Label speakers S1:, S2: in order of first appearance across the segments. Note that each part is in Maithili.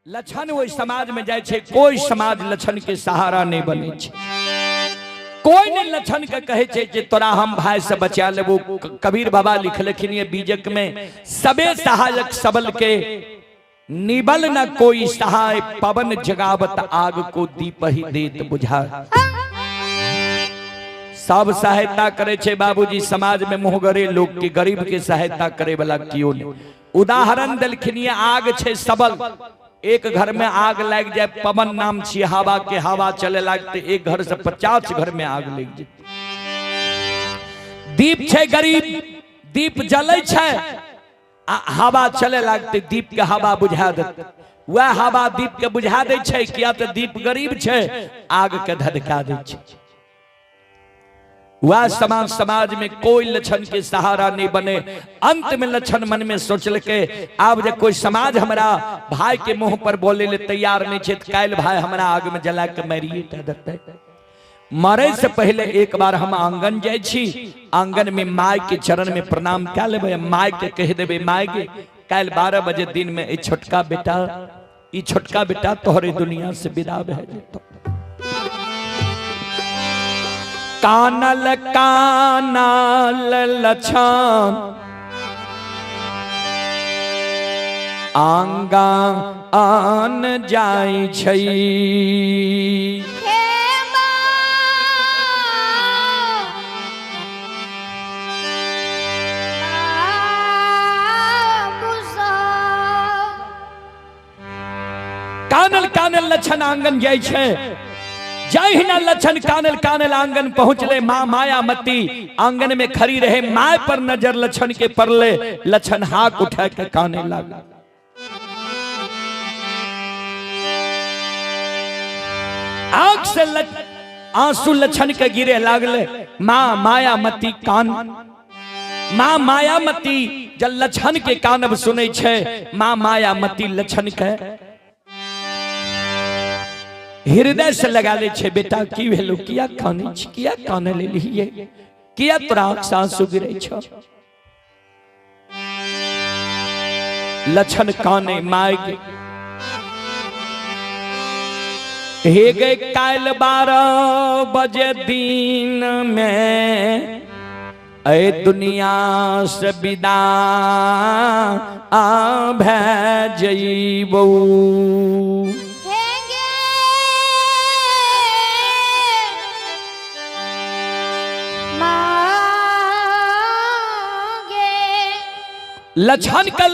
S1: लक्षण ओहि समाज में जाइ छै, कोई समाज लक्षण के सहारा नहीं बनै छै। कोई नहीं लक्षण के कहै छै जे तोरा हम भाई से बचा लेबो। कबीर बाबा लिखलखिन ये बीजक में, सबे सहायक सबल के निबल न कोई सहाय, पवन जगावत आग को दीप ही देत बुझा। सब सहायता करे छे बाबूजी, समाज में मुहगरे लोग के, गरीब के सहायता करे वाला कियो नहीं। उदाहरण देलखिन ये, आग छे सबल, एक घर में आग लाग जाए, पवन नाम छी हवा के, हवा चले लागते एक घर से 50 घर में आग लग जाए। दीप छे गरीब, दीप जले छे आ हवा चले लागते दीप के हवा बुझा देते, वह हवा दीप के बुझा दे छे, किया तो दीप गरीब छे, आग के धधका दे छे। वह समाज समाज में कोई लक्षण के सहारा नहीं बने। अंत में लक्षण मन में सोचल के आब जे कोई समाज हमरा भाई के मुंह पर बोले ले तैयार नहीं छे, काल्हि भाई हमरा आग में जला के मारिए टा देतै। मरे से पहले एक बार हम आंगन जाय छी, आंगन में माय के चरण में प्रणाम कए लेबै, माय के कह देबै, माय के काल्हि 12 बजे दिन में ई छोटका बेटा, ई छोटका बेटा तोहरे दुनिया से विदा भए जेतौ। कानल कानल लछन आंगा आन जाय छै। कानल कानल लछन आंगन जाय छै। जहिना लछन कानल कानल आंगन पहुंचले, माँ मायामती आंगन में खड़ी रहे, my पर नजर लछन के पड़ले, लछन हाथ उठा के काने लागल। आंख से आंसू लछन के गिरे लागले। माँ मायामती कान, माँ मायामती जब लछन के कानब सुनै छै, माँ मायामती लछन के हृदय से लगा ले छै, बेटा की भेलो, किया कानै छी, किया काने लेलियै, किया तोरा आंख से आंसू गिरै छौ। लछन काने my के, हे गए काल्हि 12 बजे दिन में ऐ दुनिया से विदा आ भए जइबौ। लछन कल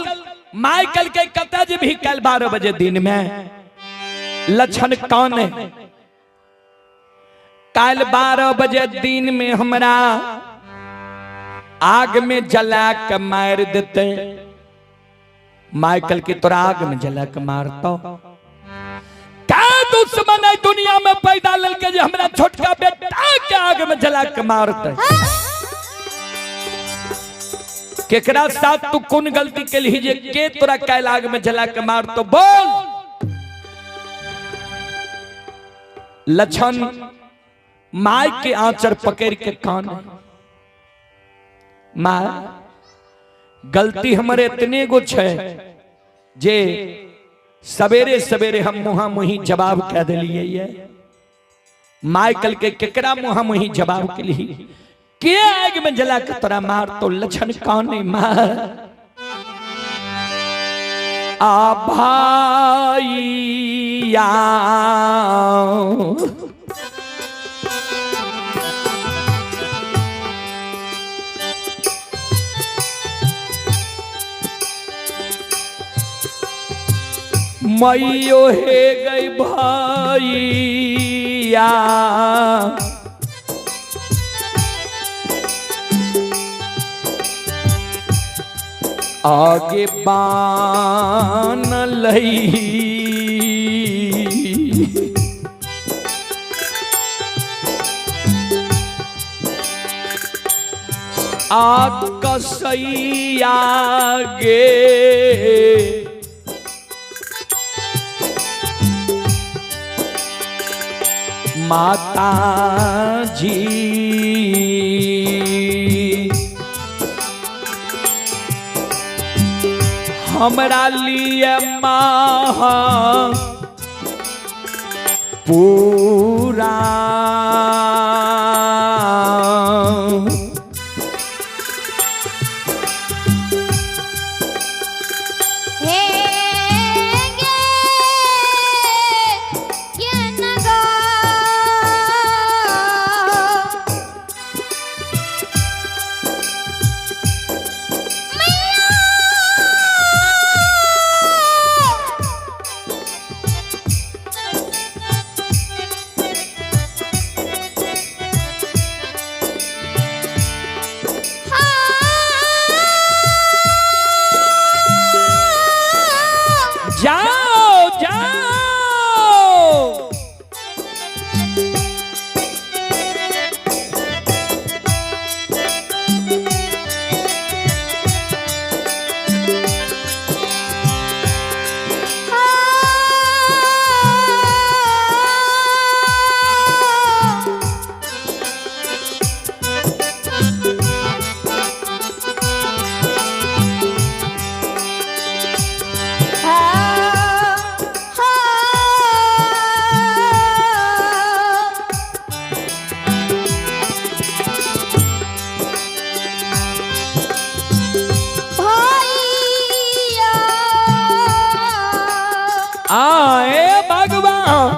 S1: my कल के कतऽ जेबही काल्हि 12 बजे दिन में? लछन काने, काल्हि 12 बजे दिन में हमरा आग में जला के मार देते। माइकल के तोरा आग में जला के मारतो। का दुश्मन है दुनिया में पैदा ललके जे हमरा छोटका बेटा के आग में जला के मारते? केकरा साथ तू कोन गलती केलही जे के तोरा काल्हि आग में जला के मारतो? बोल। लछन my के आंचर पकड़ के कान, my गलती हमरे इतने गो छे जे सवेरे सवेरे हम मुहा मुही जवाब कह दिलिए। ये माइकल के केकरा मुहा मुही जवाब के लिए के आग में जला के तोरा मार तो? लछन काने, मार आ भाईया मैयो हे गई भैया, आगे बान लई आ कसैया गे माता जी, हमरा लिए माँ पूरा।
S2: हे गे ये नगा
S1: जाओ जाओ। आए भगवान,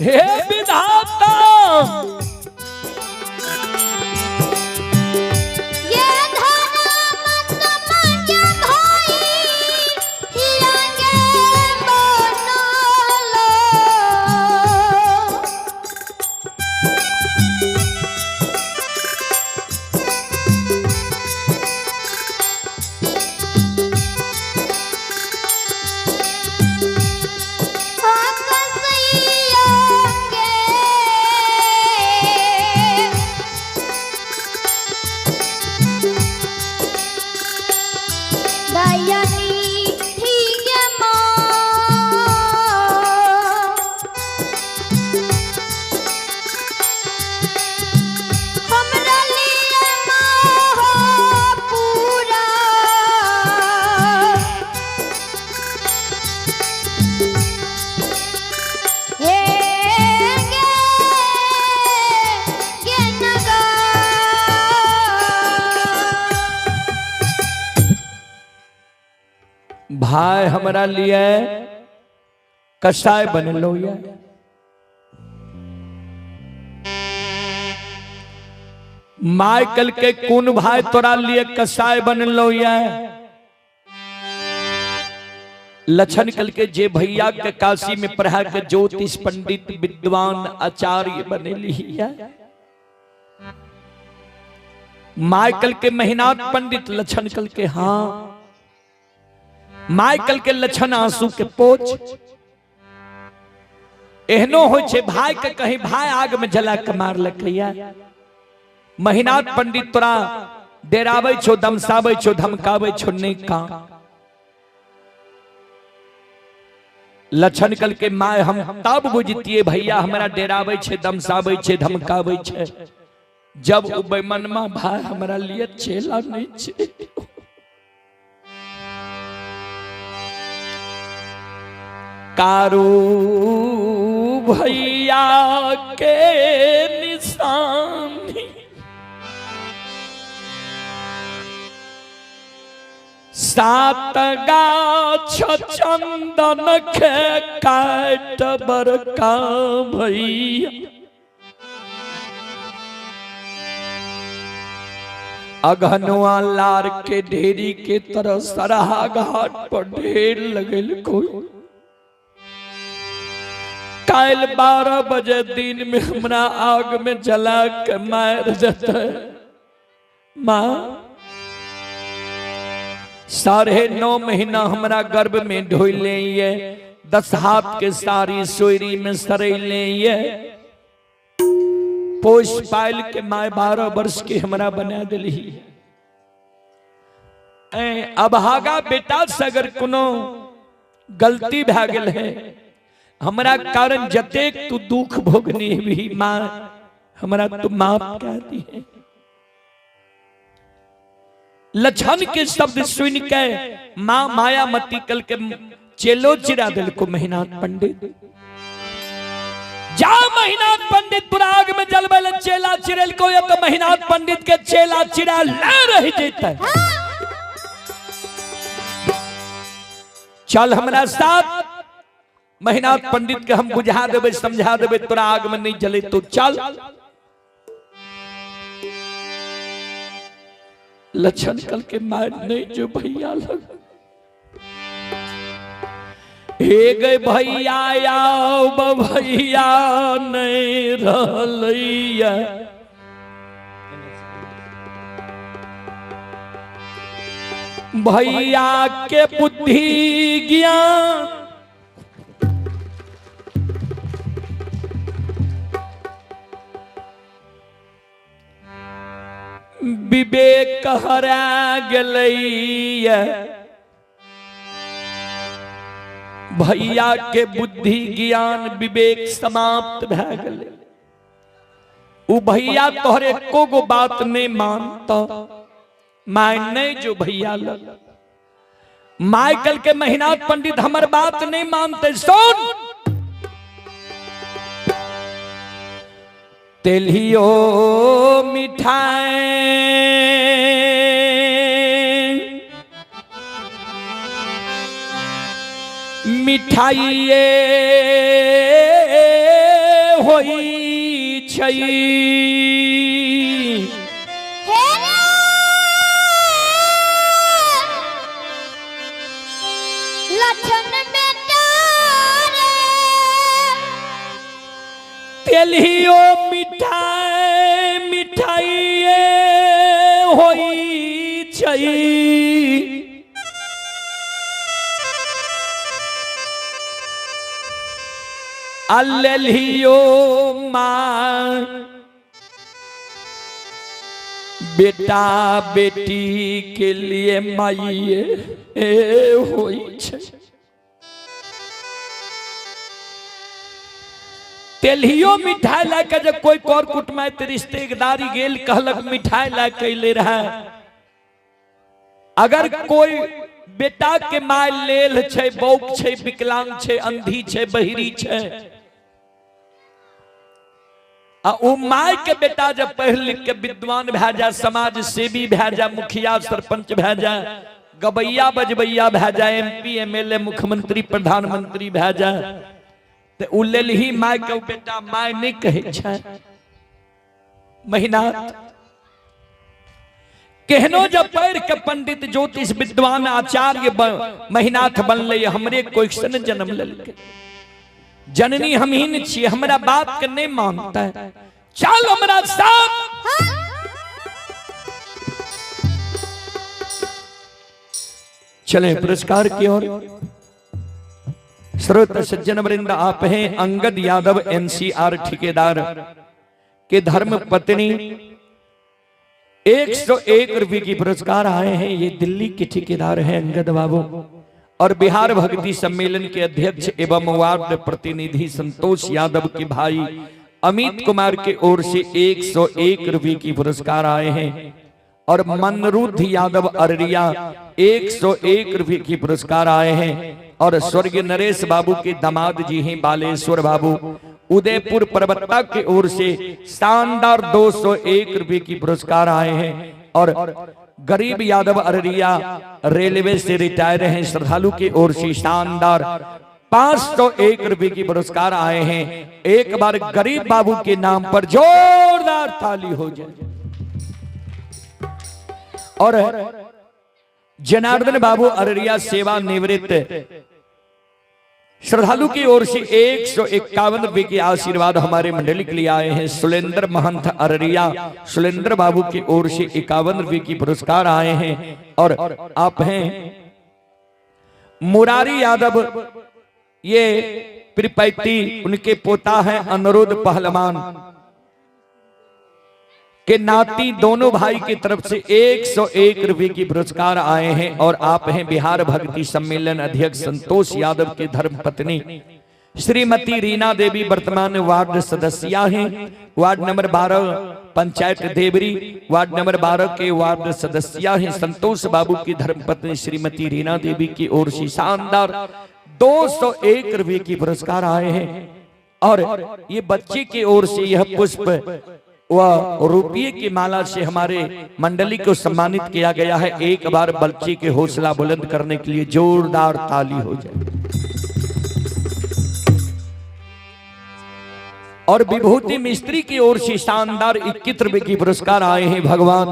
S1: हे विधाता,
S2: ये धरा मत मांगे भाई हिया के बनलो। आकसैया के दयानी ठीक माँ हमरा लिए माँ हो पूरा। हे गे गे नगा
S1: भाई हमरा लिए कसाय बनलो ये। माइकल के कोन भाई तोरा लिए कसाय बनलो ये? लक्षण कल के जे भैया के काशी में पढ़ा के ज्योतिष पंडित विद्वान आचार्य बनेली है। माइकल के महिनाथ पंडित लक्षण कल के हाँ। माइकल के लक्षण आंसू के पोछ। एहनो हो छे भाई के कहीं भाई आग में जला के मार लकैया। महिनाथ पंडित तोरा डेराबै छो, दमसाबै छो, धमकाबै छो, नहीं का। लक्षण कल के my हम तब बुझतिए भैया हमरा डेराबै छे, दमसाबै छे, धमकाबै छे, जब उ बेमनमा भाई हमरा लिए चेला नहीं छे। कारू भैया के निशानी सात गाछ चंदन के काट बड़का भैया अघनुआ लार के ढेरी के तरह सरहा घाट पर ढेर लगल कोई। काल 12 बजे दिन में हमरा आग में जला के मार देते। माँ 9.5 महीना हमरा गर्भ में ढोले ये, 10 हाथ के सारी सोयरी में सरेले ये, पोष पायल के my 12 वर्ष के हमरा बना दिली। अभागा बेटा से अगर कोनो गलती भा गेल है हमरा कारण जतेक तू दुख भोगनी भी माँ हमरा तू माफ कर दी है। लक्षण के शब्द सुन के माँ मायामती कल के चेलो चिरा दिल को महिनाथ पंडित। जा महिनाथ पंडित पुराग में जलबै ले चेला चिड़ैल को या तो महिनाथ पंडित के चेला चिड़ैल ले रह जेतै। चल हमरा साथ, महिनाथ पंडित के हम बुझा देबै, समझा देबै, तोरा आग में नहीं जले तो चल। लक्षण कल के मार नहीं जो भैया लग हे गए भैया आओ भैया नहीं रहलैया। भैया के बुद्धि ज्ञान विवेक हरा गेलैया। भैया के बुद्धि ज्ञान विवेक समाप्त भए गेलै। उ भैया तोहरे एको गो बात नहीं मानता, my नहीं जो भैया लग। माइकल के महिनाथ पंडित हमर बात नहीं मानते। सुन तेलियो मिठाई मिठाइए होई छै।
S2: हे लक्षण बेटा रे,
S1: तेलियो मिठाई मिठाइए होई छै। अल्लियो माँ बेटा बेटी के लिए माइए होई छै। तेलहियो मिठाई ला के जब कोई कर कुटुमैत रिश्तेदारी गेल कहलक मिठाई ला के ले रहा है। अगर कोई बेटा के my लेल छै, बौक छै, विकलांग छै, अंधी छै, बहिरी छै, आ ओ my के बेटा जब पढ़ लिख के विद्वान भए जाए, समाज सेवी भए जाए, मुखिया सरपंच भए जाए, गबैया बजबैया भए जाए, एमपी एमएलए मुख्यमंत्री प्रधानमंत्री भए जाए, तो उ लेल ही my के बेटा my नहीं कहै छै। महिनाथ केहनो जब पढ़ के पंडित ज्योतिष विद्वान आचार्य महिनाथ बनले, हमरे क्वेश्चन जन्म लेलकै। जननी हम ही न छियै, हमरा बाप के नहीं मानता है, चल हमरा साथ। चले पुरस्कार की ओर। श्रोत सज्जन वृंद, आप हैं अंगद यादव एनसीआर ठेकेदार के धर्म पत्नी 101 रुपये की पुरस्कार आए हैं। ये दिल्ली के ठेकेदार हैं अंगद बाबू, और बिहार भक्ति सम्मेलन के अध्यक्ष एवं वार्ड प्रतिनिधि संतोष यादव के भाई अमित कुमार के ओर से 101 रुपये की पुरस्कार आए हैं। और मनरुद्ध यादव अररिया 101 रुपये की पुरस्कार आए हैं। और स्वर्गीय नरेश बाबू के दामाद जी हैं बालेश्वर बाबू उदयपुर परबत्ता के ओर से शानदार 201 रुपये की पुरस्कार आए हैं। और गरीब यादव अररिया रेलवे से रिटायर हैं, श्रद्धालु की ओर से शानदार 501 रुपये की पुरस्कार आए हैं। एक बार गरीब बाबू के नाम पर जोरदार ताली हो जाए। और जनार्दन बाबू अररिया सेवा निवृत्त श्रद्धालु की ओर से 151 रुपए के आशीर्वाद हमारे मंडली के लिए आए हैं। सुलेंद्र महंत अररिया सुलेंद्र बाबू की ओर से 51 रुपए की पुरस्कार आए हैं। और आप हैं मुरारी यादव, ये प्रिपैती उनके पोता है अनुरुद्ध पहलवान के नाती दोनों भाई की तरफ से 101 रुपए की पुरस्कार आए हैं। और आप हैं बिहार भक्ति सम्मेलन अध्यक्ष संतोष यादव के धर्म पत्नी श्रीमती रीना देवी, वर्तमान वार्ड सदस्या हैं, ward number 12 panchayat Deori, ward number 12 के वार्ड सदस्या हैं। संतोष बाबू की धर्म पत्नी श्रीमती रीना देवी की ओर से शानदार 201 रुपए की पुरस्कार आए हैं। और ये बच्चे की ओर से यह पुष्प व रुपये की माला से हमारे मंडली को सम्मानित किया गया है। एक बार बच्चे के हौसला बुलंद करने के लिए जोरदार ताली हो जाए। और विभूति मिस्त्री की ओर से शानदार 21 रुपए की पुरस्कार आए हैं। भगवान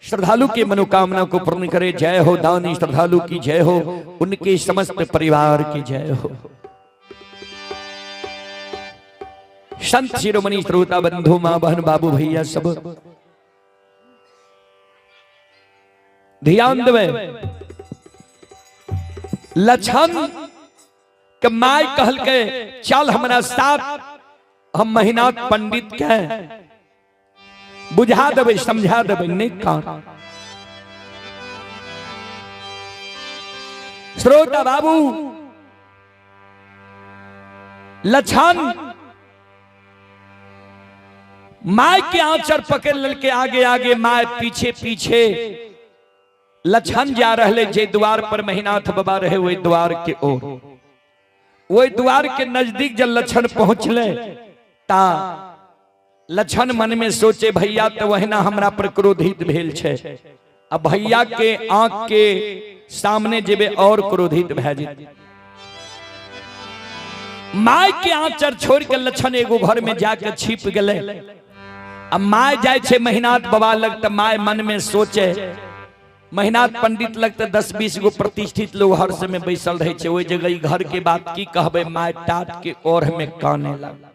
S1: श्रद्धालु की मनोकामना को पूर्ण करे। जय हो दानी श्रद्धालु की जय हो, उनके समस्त परिवार की जय हो। संत शिरोमणि श्रोता बंधु मां बहन बाबू भैया सब ध्यान देवे। लक्षण के my कहल के चल हमरा साथ, हम महिनाथ पंडित के बुझा देबै समझा देबै। नहीं कान श्रोता बाबू, लक्षण my के आंचर पकड़ ललके, आगे आगे my पीछे पीछे लक्षण जा रहे जे द्वार पर महिनाथ बाबा रहे वही द्वार के ओर। वही द्वार के नजदीक जब लक्षण पहुंचले ता लक्षण मन में सोचे भैया तो वहना हमरा पर क्रोधित भेल छे, अब भैया के आंख के सामने जेबे और क्रोधित भए जेते। My के आंचर छोड़ के लक्षण एगो घर में जाके छिप गेले। अब my जाय छे महिनाथ बाबा लग त my मन में सोचे, महिनाथ पंडित लग त 10-20 गो प्रतिष्ठित लोग हर समय बैसल रहे छे, ओहि जगह घर के बात की कहबे। My टाट के ओढ़ में काने लग।